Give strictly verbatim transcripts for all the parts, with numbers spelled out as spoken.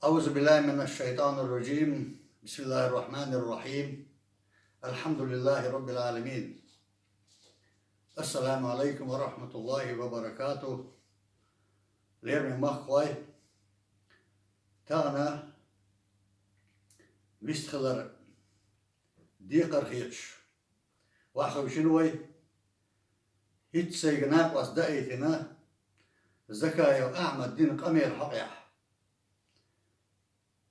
أعوذ بالله من الشيطان الرجيم. بسم الله الرحمن الرحيم. الحمد لله رب العالمين. السلام عليكم ورحمة الله وبركاته. Лераме махкой, тагана вистхилар декъар хеташ вахавшин вай, хӀинца сайга накъост даийтина Закаев Ахьмад дина къамел хьокъехь.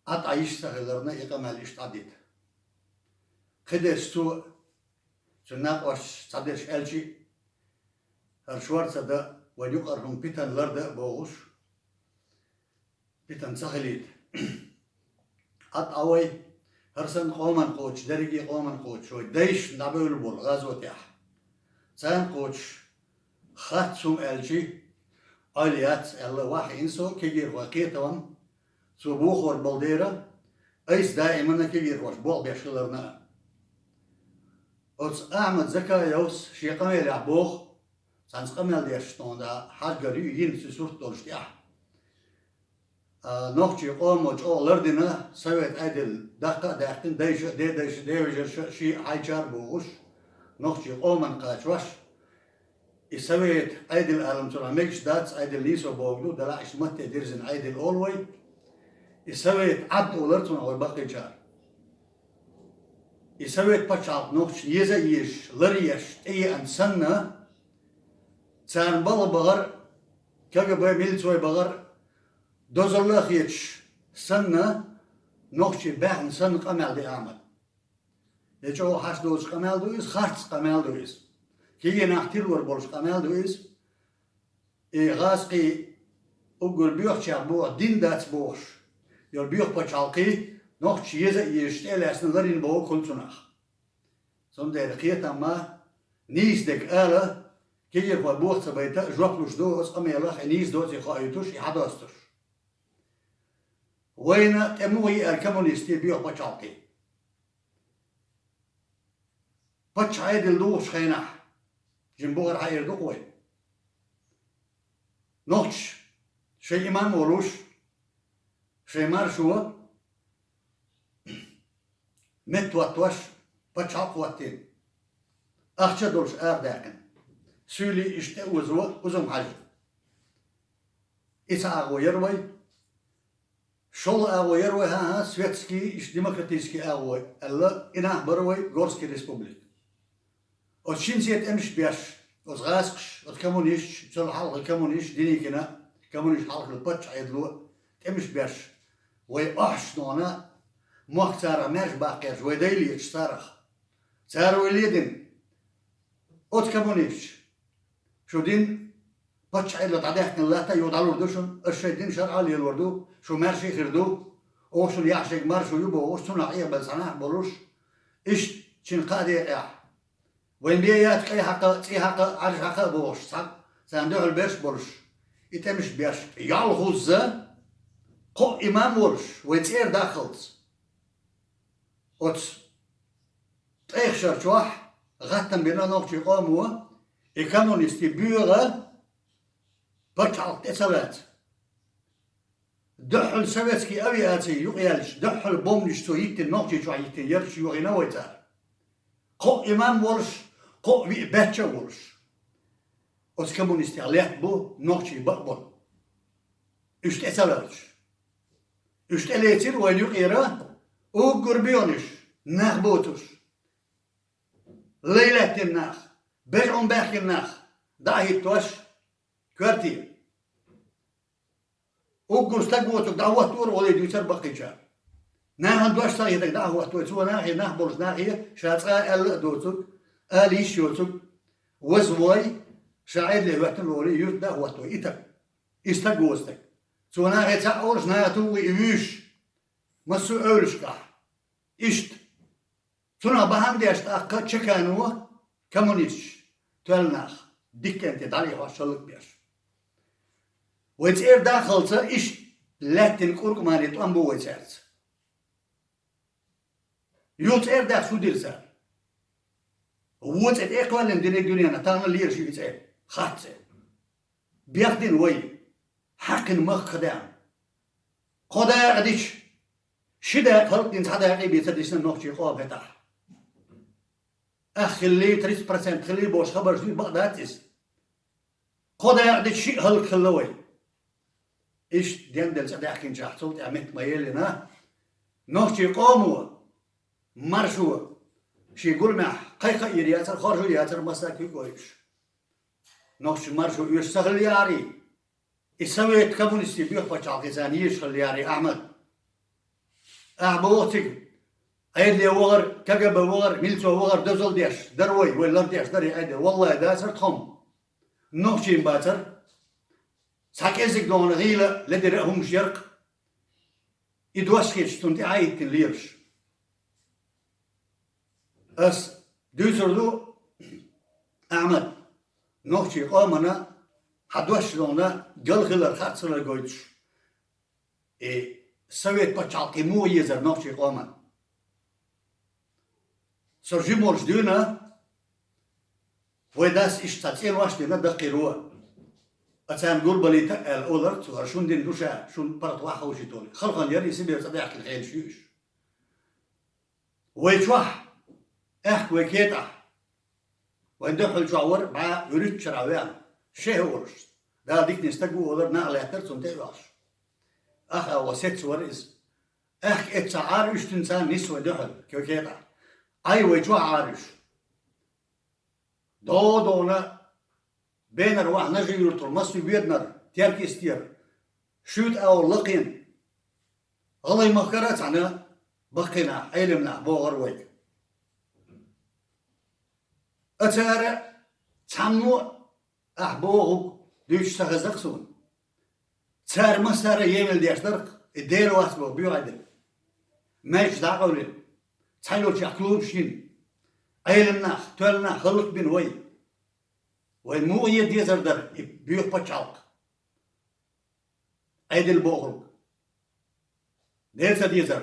Ӏа тӀа йиш ца хиларна, и къамел иштта Ӏадита. Кхидерш цо, цу накъош цхьадерш аьлчи, хӀара шорца да, вайн юкъара хӀума питан ларда а бохуш, питан ца хилийта. Ӏа тӀа вай, хӀара санна къоман кхочуш, дерриге къоман кхочуш, вай дайшна дӀабевлла болу гӀазотехь. Царна кхочуш, хац хӀума аьлчи, Ӏойла яц аьлла, вахийна со кегийрхой кхетам, цо бохор болу дера, айса даиманна кегийрхош болх беш хиларна а. Оцу Ахьмад Закаевс шен къамелехь боху, цхьаьнца къамел деш тхуна хьажгар ю йина цу сурт долуш тӀехь. А, нохчийн къомо чӀогӀа лардина, совет Ӏедал даккха а даьккхина, дайша а, дедайша а, девежарша а, шиъ а, хьайчара а бохуш, нохчийн къоман кхачош, и совет Ӏедал алам цунах мегаш дац, Ӏедал нийсо богу ду, делахь иштта матте дирзина Ӏедал олу вай. И совет Ӏад олар цунах вай баккхийчара. И совет пачхьалкх нохчашна еза а езаш, лар а еш, тӀееана санна, царна балха бахар, КГБ милицой бахар, дозалла а хеташ санна, нохчийн баьхна санна къамел ди Ахьмад. Я чӀогӀа хьаш доцуш къамел ду иза, харц къамел ду иза. Кегий нах тилор болуш къамел ду иза. И гӀазкхий уггар боьхчех боху дин дац бохуш, йолу боьха пачхьалкхий нохчаш еза а езаш тӀе а лаьцна ларина боху хуьлу цунах. Цундела кхетам ма, нийса дерг ала, кегийрхой боху ца байта, жоп луш ду оцу къамелах, и нийса доций хоуьйтуш, и хьадостуш. Вайна тӀе муха еара коммунистийн боьха пачхьалкхий? Паччахь Ӏедал духучу хенахь, жима бухара хьаийр ду-кх вай. Нохчаш шайн имам волуш, шайн маршо меттахӀоттош паччахь а хӀоттийна, ахча а долуш арадаьккхина, суьйлий иштта тӀеозо узам хьаьжна. И ца агӀо яра вай. ШолгӀа агӀо яра вай, хӀан-хӀа, светский, иштта демократический агӀо аьлла, и нах бара вай Горский республика. Оцу шинца тӀемаш беш, оцу гӀазкхаша, оцу коммунисташа, цул хьалха коммунисташа, Деникина, коммунисташа хьалха паччахьан Ӏедало тӀемаш беш, вай охьаш нохана, мохк царах маьрша баккхеш, вай дай леташ царах. Цара вай ледина. Оцу коммунисташа: шу дин паччахьан Ӏедало дӀадаьккхина латта а юха дӀалур ду шуна, аша шайн дин шарӀа а лелор ду, шу маьрша а хир ду, оха шуна яхь шайга маршо ю бохуш, цунах Ӏехабелла цхьа нах болуш, иштта шина кхаа декъехь, вайн бен яц кӀай хьакха а, цӀий хьакха а, Ӏаьржа хьакха а бохуш, цхьаъ царна дуьхьал берш а болуш, и тӀемаш беш, йӀовхазза, кхоъ имам волуш, вай цӀера даххалц. Оцу ткъех шар чохь гӀаттам бина нохчийн къомо, и коммунистийн боьха пачхьалкх тӀе ца лаца. Дуьххьал советский авиаци юкъаяьлча, дуьххьал бомбанаш цо йиттина, Нохчийчохь йиттина ярташ йохийна вай цара. Кхоъ имам волуш, кхоъ виъ баьчча а волуш, оцу коммунистех летта бу нохчий бакъболу. Уьш тӀе ца лоьцуш. Уьш тӀелецира вайна юкъера уггар боьхнаш, нах боцурш, лай лаьттина нах, бежан баьхкина нах дӀа а хӀиттош коьрте. Уггар стаг воцург дӀахӀоттора олий дуьйцура баккхийчара. Нахана дош ца хетарг дӀа а хӀоттора, цо нахе, нах болчу нахе ша цкъа а аьлла а доцург, ала йиш йоцург, ваза вой, ша Ӏедале хӀоьттина олий, юьрта дӀа а хӀоттора и стаг. И стаг воцу стаг. Цо нахе цхьаъ олуш, наха тухий и вуьйш, массо а эвлашкахь. Иштта. Цунах бахьана деш тӀаккха Чекано коммунисташ тоьлла нах диккенте дӀалехьош шаллак беш. Вай цӀера даххалца иштта лаьттина кӀуркӀмане тӀом бу вай цаьрца. Юха цӀера даха хӀун дира цара? Вон цӀе тӀе а кхоьллина динарг дуьненахь, тахана лелаш ю и цӀе, хац цӀе. Бехдина вай, хьаькхина махка даьхна. Кхо дакъа дича, ши дакъа халкъ дина цхьа дакъа бийца дисна нохчий къома хӀетахь. Ах хилли, тридцать процент хилли бохуш хабарш дуй, бакъ дац иза. Кхо дакъа дича шиъ хӀаллакьхилла вай. Иштта денделла цӀа даьхкинчохь цул тӀаьхьа метта ма еллина, нохчий къомо, маршо, шен гуламехь кхайкха а йийр яцара, хоржо а яцара, массо а куьйга ойуш. Нохчийн маршо оьшуш ца хилла яхьарий, и совет коммунистийн боьха пачхьалкхе царна езаш хилла яхьарий, Ахьмад. Ахьа боху цига, Ӏедале вахар, КГБ вахар, милцо вахар дозалла деш дара вай, вай лардеш дара и Ӏедал. Валлахьи, дацара тхо-м. Нохчийн бацара. Цхьа кӀеззиг догӀна гӀийла ледира а хӀумаш яра-кх. И дош хеташ цунна тӀе Ӏа а хӀиттина лелаш. Ас дуьйцур ду, Ахьмад, нохчийн къомана хьан дош догӀна гал хилар, харц хилар гойтуш. И совет пачхьалкхе муха езара нохчийн къоман? Со жима волуш дуьйна, вай дас иштта цхьа цӀенош а дина даккхийра. Ткъа царна гурбалийта а аьлла олара цо, хӀара шун дина ду ша, шун паргӀат ваха ховшийта олий. Халхана яра и Сибре цӀа даьхкина хенаш ю уьш. Вай чохь, аьхка вай кетӀахь, вайн дуьхьал чохь вара бӀе вуьрхӀитта шарахь веана, шех а волуш, Дала дикане стаг ву олар, нах лаьттара цунна тӀе а оьхуш. Аха а ван сецца вара иза. Аьхка эцца Ӏара уьш цуьнан царна нисса вайн дуьхьал, кху кетӀахь. Ӏай вай чохь Ӏара уьш. ДогӀу догӀна, бенара вахьа Нажи-Юьртара массо а веданара, Теркйистера, шуьйта агӀор лакхийна, гӀалгӀай махкара а цхьаьна баккхий нах, Ӏелам нах богӀара вайга. Ткъа цара цхьаммо а, ахь бохург дуьйцуш ца хеза-кх суна. Цара массара а емал деш дара-кх и Дела вац боху боьха Ӏедал. Маьждигаш дӀа а къевлина, цхьайолчохь клубаш йина, Ӏелам нах, тоьлла нах хӀаллакбина вай. Вай муха е дезар дара и боьха пачхьалкх? Ӏедал бохург. Дера ца дезар.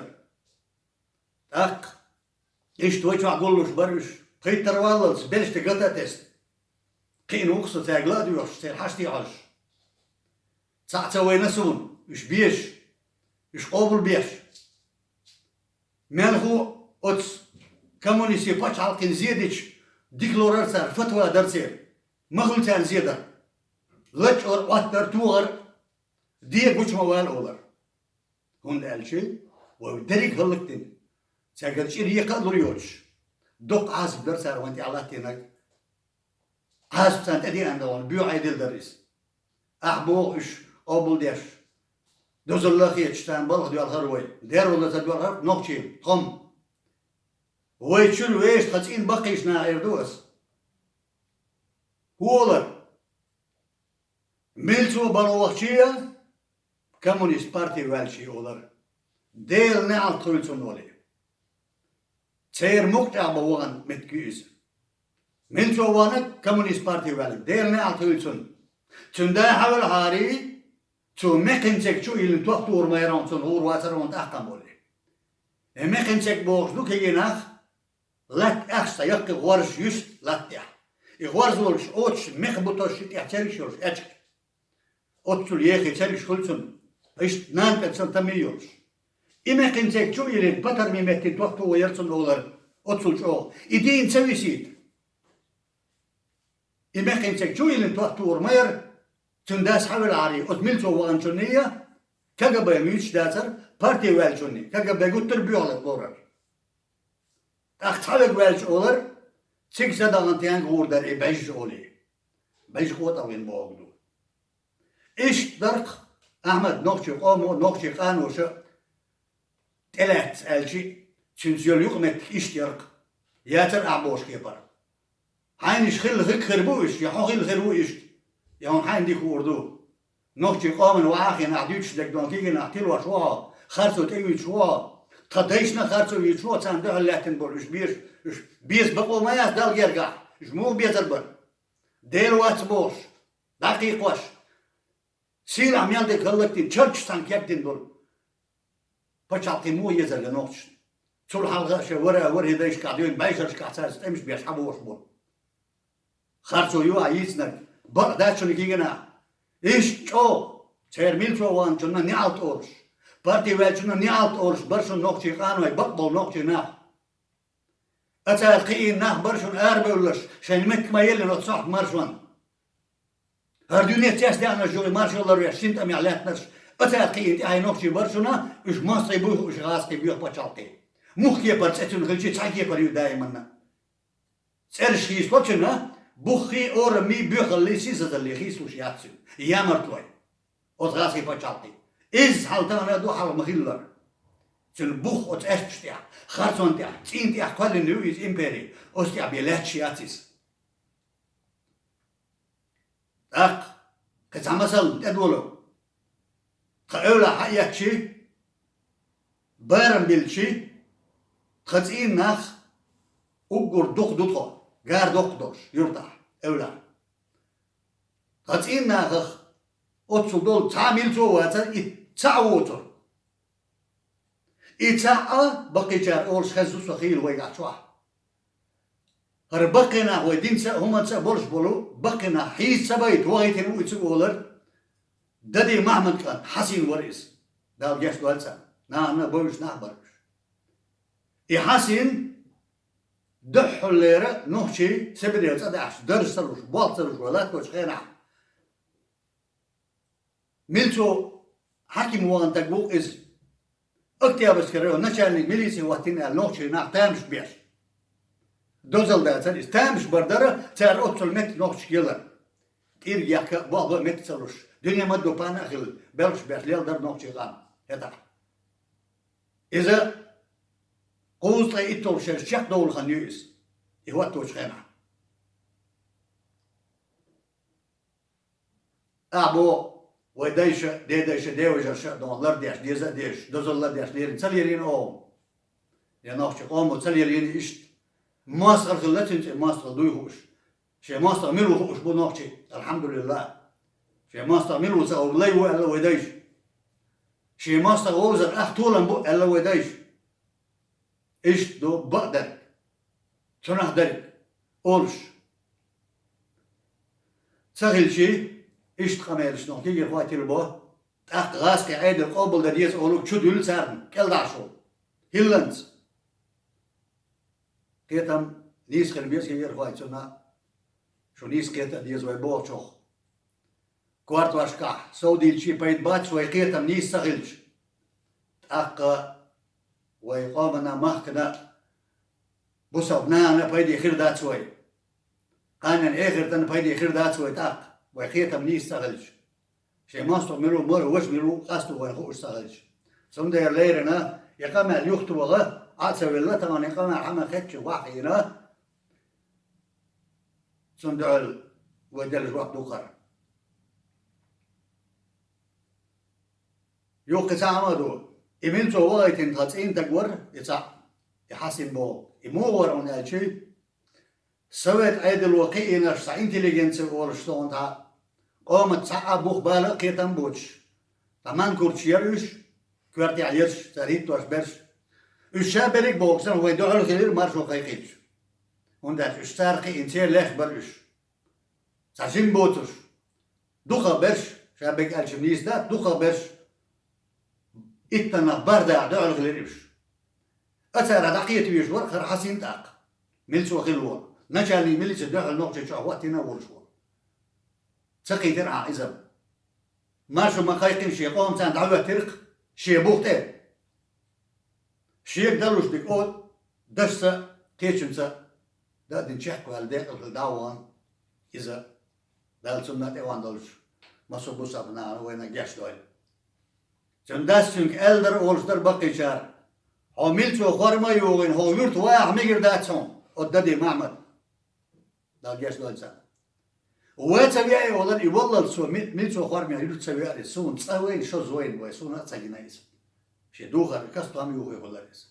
ТӀаккха иштта вай чохь гуллуш бара уьш. Пхийттара валлалц, белш тӀе гата а тесна, кхиъна ву-кх со цаьрга ла а доьхуш, церан хьаштий хьожуш. Цхьаъ ца вайна суна уьш безаш, уьш къобалбеш. Мелхо оцу коммунистийн пачхьалкхана зе дича, дика лорара цара, фатва дара церан. Ма хуьлу царна зе дар. ЛачкъоргӀа Ӏоттар, тохар, де гучу ма вала олар. ХӀунда аьлча вай дерриг хӀаллакдина, цаьргара чӀир екха а лур йоцуш, доккха Ӏазап дара цара вайна тӀехь латтийнарг. Ӏазап царна тӀедеана догӀу, боьха Ӏедал дара иза. Ахь боху уьш къобалдеш, дозалла а хеташ царна балха доьлхура вай. Дера вала ца доьлхура нохчийн, тхо-м. Вай чуьра вешан тхан цӀийнан баккхийчу нахера ду ас. ХӀун олар? Милцо бан вахчий а, коммунист парти ваьлчий олар. Делан неӀалт хуьлу цунна олий. Церан мукъа тӀехь бан вахана меттиг ю иза. Милцо вахана коммунист парти ваьлла, Делан неӀалт хуьлу цунна. Цуьнан да хьавелхьарий, цо мекхин цег чу а йиллина топ тухур ма яра хьуна, цунна гӀур вацара хьуна тӀаккха ма олий. И мекхин цег бохуш ду кегий нах, латта аьхча цхьа яккхий гӀорзаш юьсу латта тӀехь. И гӀорзаллаш оцуш мекха буташ ши тӀехь цергаш йолуш аьчка. Оццул ехий цергаш хуьлу цунна, иштта нана тӀе сан тамий йолуш. И мекхин цег чу а йиллина, патармий меттина топ тухур яра цунна олар, оццул чӀогӀа. И дийна ца висийта. И мекхин цег чу а йиллина топ тухур ма яра, цуьнан дас хьавелхьарий, оцу милцо ваханчунний а, КГБ муьйцуш дацара, парти ваьллачунний, КГБ гуттар а боьхалла лорар. ТӀаккха цхьа верг ваьлча олар, цига ца дахана тенга гӀур дара и бӀежаш олий. БӀежаш къотӀалгӀина бохург ду. Иштта дара-кх, Ахьмад, нохчийн къомо, нохчийн къаноша тӀелаьцна аьлчи, цуьнца йолу юкъаметтиг иштта яра-кх. Яцара ахь бохуш кепара. Хьайнаш хилла хиг хир бу уьш, я хьо хилла хир ву иштта, я хьуна хьайна дика хуур ду. Нохчийн къоман ваӀа а хиъна ахь дуьйцуш дерг дон кегий нах тилош ву хьо, харцо тӀеуьйтуш ву хьо. Тхан дайшна а харцо юьйтуш ву хьо, царна дуьхьал лаьттина болу уьш безаш. Уьш беза бакъо ма яц Далла гергахь, уьш муха безар бара? Дела вац бохуш, дӀакхайкхош. Сийлахь мел дерг хӀаллакдина, чарчаш цхьаьна кегдина долу пачхьалкхе муха езар дан нохчашна? Цул хьалха а шайн вара, вара хӀи дайшкахь дуьйна бӀешерашкахь цаьрца тӀемаш беш хьан бохуш болу? Харцо ю ахь йийцинарг, бакъ дац шуна кегий нах. Иштта чӀогӀа, церан милцо ваханчунна неӀалт олуш, Парти ваьлчунна неӀалт олуш бара шуна нохчий къаной, бакъболу нохчий нах. Ацара кхиийна нах бара шуна арабевллаш, шайн меттиг ма еллина оцу сохьта маршонна. ХӀара дуьненца цецдаьхнарш ю и маршо ларвеш, шина тӀамехь лаьттинарш, ацара кхиийна тӀаьхье нохчий бара шуна, уьш мостагӀий буй хууш, гӀазкхий боьха пачхьалкхе. Муха кепара цӀе цуьнан хилчи, цхьа кепара ю даиманна. ЦӀераш хийцало цуьнан, буххий, ораммий, боьхаллий, сийсазаллий хийцалуш яц цуьнан ямартлой оцу гӀазкхийн пачхьалкхе. Изза хьал тахана а ду, хьалха ма-хиллара. Цуьнан бух оцу аьшпаш тӀехь, харцонна тӀехь, цӀийнна тӀехь кхоьллина ю иза импери, оцу тӀехь бен лаьтташ яц иза. ТӀаккха кхин цхьа масал тӀедолу. Тхан эвлахь хьаэцчи, барам билличи, тхан цӀийнан нах уггар дукха ду тхо, гар доккха долуш, юьртахь, эвлахь. Тхан цӀийнан нахах оццул долу цхьа а милцо а вацара, и цхьаъ воцург. И цхьаъ а баккхийчара олуш хезна со хийла вайгахь чохь. ХӀара баккхий нах вай динца а, хӀуманца а болуш болу баккхий нах хьийза ца байта, вахийтина ву и цуьнан олар, Дади Махьмад кӀант Хьасин вара иза. Дала гечдойла царна. Нахана а бовзуш нах бара уьш. И Хьасин дуьххьарлера нохчий Сибрех цӀа дахьаш, дарж ца луш, болх ца луш вай латточу хенахь, милцо хьаким вахана стаг ву иза. Октябрьскера начальник милиции хӀоттийна аьлла, нохчий нах тамаш беш. Дозалла дацара иза. Тамаш бар дара, цара оццул метта нохчашка ялар. ТӀирг яхка а, болх бан а метта ца луш, дуьне ма-дду пана а хилла, белхаш беш леладара нохчий къам хӀетахь. Иза кхузткъе итталгӀа шераш чекхдовлу хан ю иза, и хӀотточу хенахь. Ахьа боху, вай дайша, дедайша, деважарша а доху лардеш, деза а дезаш, дозалла а деш лерина ца лерина оха? Я нохчи къомо ца лерина иштта? МостагӀа хилла цуьнан цӀе, мостагӀа дуй хууш. Шен мостагӀа мила ву хууш бу нохчий, алхьамдулиллахӀ. Шен мостагӀа мила ву ца хууш лай ву аьлла вай дайша. Шен мостагӀа вовзар ах толам бу аьлла вай дайша. Иштта ду бакъдерг, цунах дерг олуш. Ца хилчи, иштта къамелаш нохчий кегийрхой тилабо, тӀаккха гӀазкхийн Ӏедал къобалдан деза олу чу дуьллу царна, кӀелдӀа шу. ХӀилланца. Кхетам нийса хир беза кегийрхой цунна, шу нийса кхета а деза вай бохучух. Кортошкахь сов дийцчи пайда бац вай кхетам нийса ца хилча. ТӀаккха вай къомана, махкана, бусалба нахана пайде хир дац вай. Кханенан эхартана пайде хир дац вай тӀаккха, вай кхетам нийса ца хилча. Шен мостагӀа мила ву, мора ваша мила ву, къасто вайна хууш ца хилча. Цундела леррина, и къамел юхатоха, Ӏа а ца велла, тахана и къамел хьан ма хеттачу ваххийна, цунна дуьхьал вай делла жоп ду хӀара. Юха кхин цхьа а ма ду. И милцо вахийтина тхан цӀийнан стаг вара, и цхьаъ, и Хьасин боху. И муха вара хьуна аьлчи, совет Ӏедало кхиийнарш цхьа интеллигенция олуш суна тӀе, къомаца цхьа а бух, бала а, кхетам а боцуш, тӀе манкурташ яра уьш, коьртехь ерш, цара хӀиттош берш. Уьш ша берриг а боху санна, вайн дуьхьал хилира маршо кхайкхийча. ХӀунда аьлча уьш цара кхиийна, церан леш бара уьш. Цхьа жима боцурш, дукхах берш, ша берриг аьлча нийса дац, дукхах берш, иттаннах барда дуьхьал хилира уьш. Ацара дӀакхета везаш вара хӀара Хьасин тӀаккха, милцо хилла волу, начальник милиции дуьхьал Нохчийчохь хӀоттийна а волуш волу. Ца кхийтира ахьа иза. Маршо ма кхайкхина, шен къоман царна дӀахӀоьттира-кх шен бух тӀе. Шега далуш дика о, дашца, кхечуьнца дан а дина, чекхваьлла, декъала хилла дӀа а вахана иза, Дала цунна а тӀе ван долуш, массо а бусалба нахана вайна гечдойла. Цуьнан дас цуьнга аьлла дара, олуш дара баккхийчара: «Хьо милцо форма а юхийна, хӀокху юьрта ван ахь мегар дац хьуна, оцу Дади Махьмад». Дала гечдойла царна. Вай ца веа и олар, и валлалц цо ми-, милцо форма юьрта ца веара иза, суна цкъа вайна, шозза вайна вай, суна а ца гина иза. Шен духар кастом юхий хуьлура иза.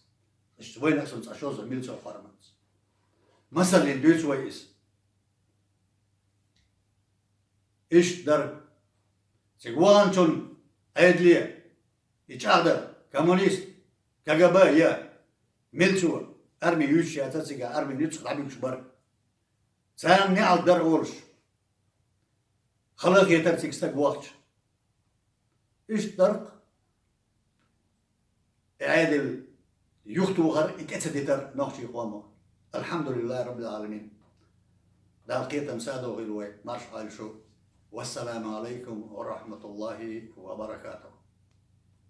Иштта вайна а суна цкъа шозза милцо форманца. Масаллин дуьйцу вай иза. Иштта дара. Цига ваханчун Ӏедале, и чӀагӀдар, коммунист, КГБ я милцо, арми юьйцуш яцара цига, арми нуьцкъах дӀабуьгуш бара. Царна неӀалт дара олуш, хала а хетара цига стаг вахча. Иштта дара-кх. Ӏаьдал юхатохар, и тӀе ца дитар нохчий къомах. Алхьамдулиллахи Раббил Ӏаламин. Дала кхетам садохийла вай, марша Ӏойла шу. Вассаламу Ӏалайкум ва рахматуллахи ва баракатух.